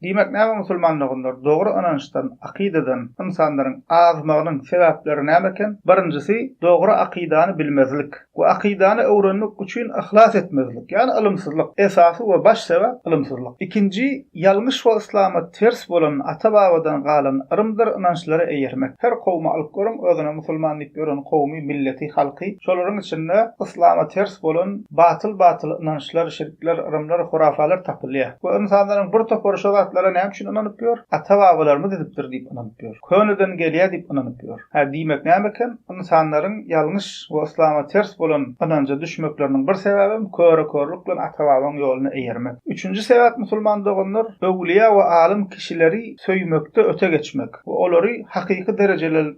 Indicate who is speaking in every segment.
Speaker 1: Diýmek näme musulman doganlar, dogry ynançdan, akydadan ynsanlaryň azmagynyň sebäpleri näme eken? Birinjisi, dogry akydany bilmezlik we akydany öwrenmek üçin yhlas etmezlik, ýagny ylymsyzlyk. Esasy we baş sebäp ylymsyzlyk. Ikinji, ýalňyş we yslama ters bolan ata-babadan galan yrymdyr ynançlara eýermek. Her kowmy alyp görüň, özüne musulman diýip ýören kowmy, milleti, halky, şolaryň içinde yslama ters bolan batyl-batyl ynançlar, şirkler, yrymlar, hurafalar tapylýar. We ynsanlaryň bir topary şo zatlara näme üçin ynanyp ýör? Ata-babalarymyz edipdir diýip ynanyp ýör. Köneden gelýär diýip ynanyp ýör. Hä, diýmek näme eken? Ynsanlaryň ýalňyş we yslama ters bolan ynanja düşmekleriniň bir sebäbem köre-körlük bilen ata-babaň ýoluna eýermek. Üçünji sebäp musulman doganlar, öwlüýä we alym kişileri söýmekde öte geçmek we olary hakyky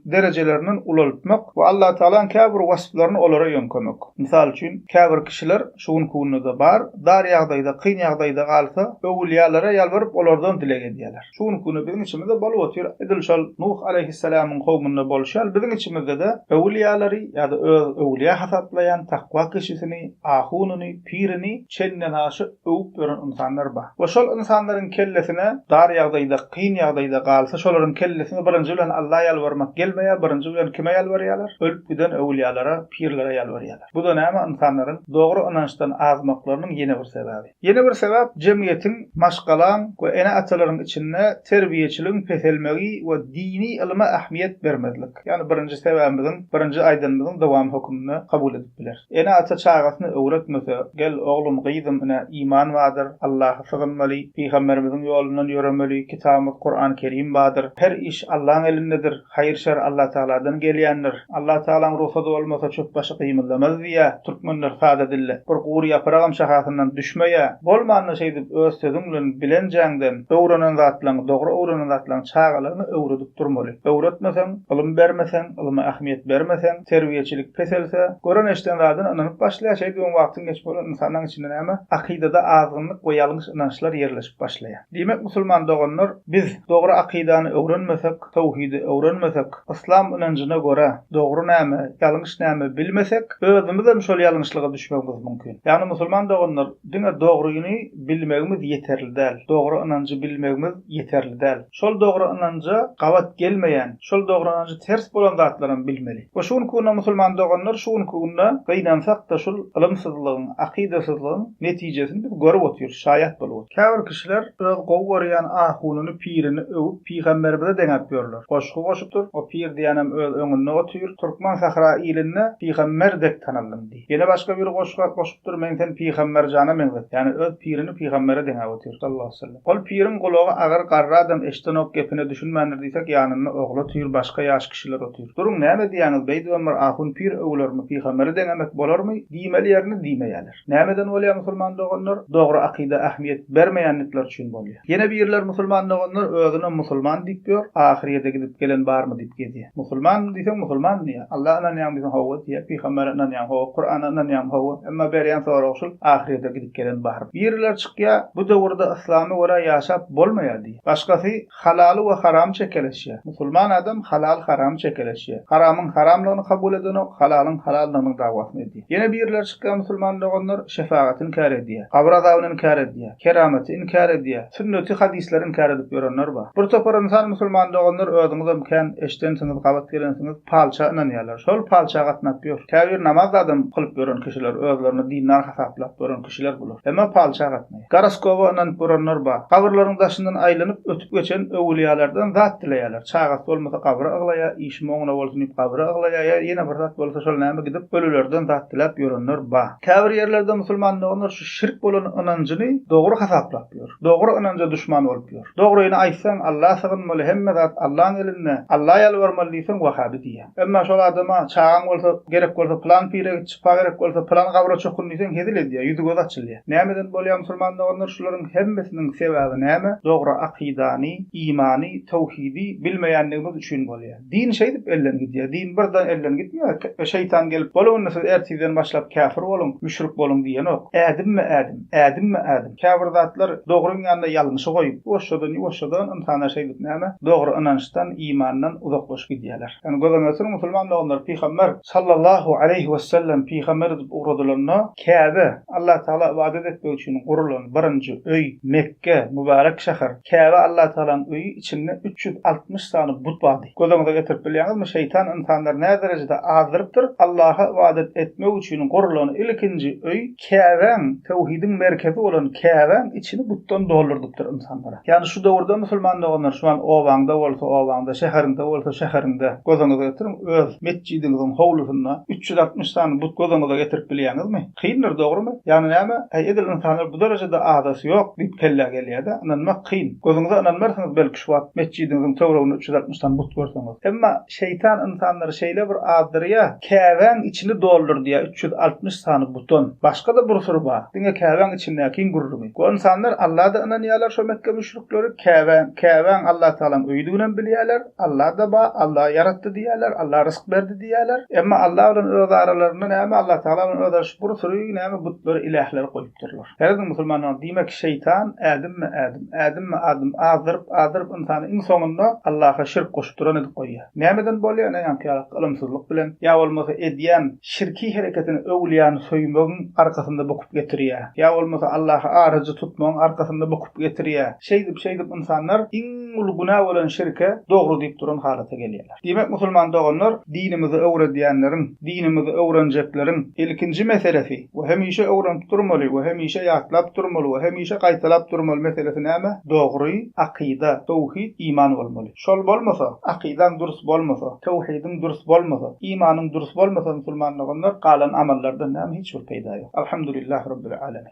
Speaker 1: derejelerinden ulaltmak we Allatagalaň käbir wasplaryny olara ýöňkemek. Mysal üçin, käbir kişiler, şu günki günde-de bar, dar ýagdaýda, kyn ýagdaýda galsa, öwülýalara ýalbaryp, olardan dileg edýärler. Şu günki günde biziň içimizde bolup otyr, edil şol Nuh alaýhyssalamyň kowmunda bolşy ýaly, biziň içimizde-de öwülýalary ýa-da öz öwülýa hasaplaýan takwa kişisini, ahunyny, pirini çendenaşa öwüp ýören ynsanlar bar. We şol ynsanlaryň kellesine dar ýagdaýda, kyn ýagdaýda galsa, şolaryň kellesine birinji bilen Alla ýalbarmak gelmeýär, birinji bilen kime ýalbarýarlar? Ölüp giden öwülýalara, pirlere ýalbarýarlar. Bu-da näme ynsanlaryň dogry ynançdan azmaklarynyň ýene bir sebäbi. Ýene bir sebäp jemgyýetiň, maşgalaň we ene-atalaryň içinde terbiýeçiligiň peselmegi we dini ylyma ähmiýet bermezlik. Ýagny birinji sebäbimiziň, birinji aýdanymyzyň dowamy höküminde kabul edip bileris. Ene-ata çagasyna öwretmese, gel, oglum, gyzym, ine, iman bardyr, Allaha sygynmaly, pygamberimiziň ýolundan ýöremeli, kitabymyz Kuran Kerim bardyr, her iş Allaň elindedir, haýyr-şer Allatagaladan gelýändir, Allatagalaň rugsady bolmasa çöp başy gymyldamaz diýýär türkmenler sada dilde. Bir gury ýapragam şahasyndan düşmeýär. Bolmanda şeýdip öz sözüň bilen bilenjäňden öwrenen zatlaňy, dogry öwrenen zatlaňy çagalaryňa öwredip durmaly. Öwretmeseň, ylym bermeseň, ylyma ähmiýet bermeseň, terbiýeçilik peselse, gören-eşiden zadyna ynanyp başlaýar, şeýdibem wagtyň geçmegi bilen ynsanyň içinde näme? Akydada azgynlyk we ýalňyş ynançlar ýerleşip başlaýar. Diýmek musulman doganlar, biz dogry akydany öwrenmesek, towhidi öwrenmesek, yslam ynanjyna görä dogry näme, ýalňyş näme bilmesek, özümizem şol ýalňyşlyga düşmegimiz mümkin. Ýagny musulman doganlar, diňe dogryny bilmegimiz ýeterli däl, dogry ynanjy bilmegimiz ýeterli däl. Şol dogry ynanja gabat gelmeýän, şol dogry ynanja ters bolan zatlaram bilmeli. We şu günki günde musulman doganlar şu günki günde gynansak-da şul ylymsyzlygyň, akydasyzlygyň netijesini biz görüp otyrys, şaýat bolup otyrys. Käbir kişiler öz gowy görýän ahunyny, pirini öwüp pygamberimize deňäp ýörler. Goşgy goşupdyr, o pir diýýänem öz öňünde otyr, Türkmen sahra ilinde pygamber dek tanaldyň diý. Ýene başga biri goşgy goşupdyr, men seni pygamber jana meňzet. Ýagny öz pirini pygambere deňäp otyr, sallallahu aleyhi we sellem. Ol piriň gulagy agyr garry adam eşdenok gepine düşünmändir diýsek ýanynda ogly otyr başga ýaş kişiler otyr. Duruň näme diýýäňiz beýdibem bir ahun pir öwülermi pygambere deňemek bolarmy diýmeli ýerini diýmeýäler. Nämeden bolýar musulman doganlar dogry akyda ähmiýet bermeýänlikleri üçin bolýar. Ýene birler musulman doganlar özüne musulman diýip ýör ahyrýede gidip gelen barmy diýip gezýär. Musulmanmy diýseň musulman diýýär. Alla ynanýaňmy diýseň hawa diýýär. Pygambere ynanýaňmy hawa. Kurana ynanýaňmy hawa. Emma berýän soragy şul ahyrýede gidip gelen barmy. Birileri çykýar bu döwürde yslama görä ýaşap bolmaýar diýýär. Başgasy halaly we haramy çekeleşýär. Musulman adam halal haramy çekeleşýär. Haramyň haramlygyny kabul edenok halalyň halallygynyň dawasyny edýär. Ýene birileri çykýar musulman doganlar şefagaty inkär edýär. Gabyr azabyny inkär edýär. Keramaty inkär edýär. Sünneti hadysleri inkär edip ýörenler bar. Bir topar ynsan musulman doganlar özüňizem kän eşdensiňiz gabat gelensiňiz palça ynanýarlar. Şol palça gatnap ýör. Käbir namaz zadam kylyp ýören kişiler özlerini dindar hasaplap ýören kişiler bular. Emma palça gatnaýar. Goroskoba ynanyp ýörenler bar. Gabyrlaryň daşyndan aýlanyp ötüp geçen öwülýalardan zat dileýärler. Çagasy bolmasa gabra yglaýar, işim oňuna bolsun diýip gabra yglaýar ýa ýene bir zat bolsa şol näme gidip ölülerden zat diläp ýörenler bar. Käbir ýerlerde musulman doganlar şu şirk bolan ynanjyny dogry hasaplap ýör. Dogry ynanja duşman bolup ýör. Dogryny aýtsaň Alla sygynmaly hemme zat Allaň elinde, Alla ýalbarmaly diýseň wahabi diýýär. Emma şol adama çagaň bolsa gerek bolsa pylan pire git şypa gerek bolsa pylan gabra çokun diýseň hezil edýär, ýüzi gözi açylýar. Nämeden bolýar musulman doganlar şularyň hemmesiniň sebäbi näme? Dogry akydany, imany, towhidi bilmeýänligimiz üçin bolýar. Din şeýdip elden gidýär. Din birden elden gitmeýär. Şeýtan gelip, boluň indi siz ertirden başlap käfir boluň, müşrik boluň diýenok. Ädimme-ädim, ädimme-ädim. Käbir zatlar dogryň ýanynda ýalňyşy goýup, ýuwaşjadan-ýuwaşjadan ynsanlar şeýdip näme, dogry ynançdan, imandan uzaklaşyp gidýärler. Ýagny göz öňüne getiriň, musulman doganlar, pygamber, sallallahu aleýhi wesellem, pygamber edip ugradylanda, Käbe, Allatagala ybadat etmek üçin gurulan birinji öý, Mekge, mübärek. Mübarek şäher, Käbe Allatagalaň öýi içinde 360 sany but bardy. Göz öňüňize getirip bilýäňizmi, şeýtan ynsanlary näderejede azdyrypdyr, Allaha ybadat etmek üçin gurlan ilkinji öý Käbäň, töwhidiň merkezi bolan Käbäň içini butdan doldurdypdyr ynsanlara. Ýagny şu döwürde musulman doganlar şu an obaňda bolsa obaňda, şäheriňde bolsa şäheriňde göz öňüňize getiriň, öz metjidiňiziň howlusynda 360 sany but göz öňüňize getirip bilýäňizmi? Kyndyr, dogrumy? Ýagny näme? Äý, edil ynsanlar bu derejede azasy ýok diýip kellä gelýär-de, ynanmak kyn. Gözüňize ynanmarsyňyz belki şu wagt metjidiňiziň töwereginde 360 sany but görseňiz. Emma şeýtan ynsanlary şeýle bir azdyrýar, Käbäň içini doldurdýar 360 sany butan. Başga-da bir syr bar. Diňe Käbäň içindäkiň gürrüňi. Bu ynsanlar Alla-da ynanýarlar şo Mekge müşrikleri, Käbäň, Käbäň Allatagalaň öýüdiginem bilýärler, Alla-da bar, Alla ýaratdy diýýärler, Alla ryzk berdi diýýärler. Emma Alla bilen öz aralarynda näme, Allatagala bilen öz araşy bir süri näme butlary, ilähleri goýupdyrlar. Serediň musulmanlar, diýmek şeýtan ädimme-ädim, ädimme-adym azdyryp, azdyryp ynsany iň soňunda Allaha şirk goşup duran edip goýýar. Nämeden bolýar, ine ýaňky ýaly ylymsyzlyk bilen, ýa bolmasa edýän şirki hereketini öwlüýäni söýmegiň arkasynda bukup getirýär. Ýa bolmasa Allahy aryjy tutmagyň arkasynda bukup getirýär. Şeýdip, şeýdip ynsanlar iň uly günä bolan şirke dogry diýip duran halata gelýärler. Diýmek musulman doganlar dinimizi öwredýänleriň, dinimizi öwrenjekleriň ilkinji meselesi we hemişe öwrenip durmaly we hemişe ýatlap durmaly we hemişe gaýtalap durmaly meselesi näme? Dogry akyda, töwhid, iman bolmaly. Şol bolmasa, akydaň dürs bolmasa, töwhidiň dürs bolmasa, imanyň dürs bolmasa musulman doganlar galan amallardan näme hiç bir peýda ýok. Alhamdulillahi Rabbil Alemin.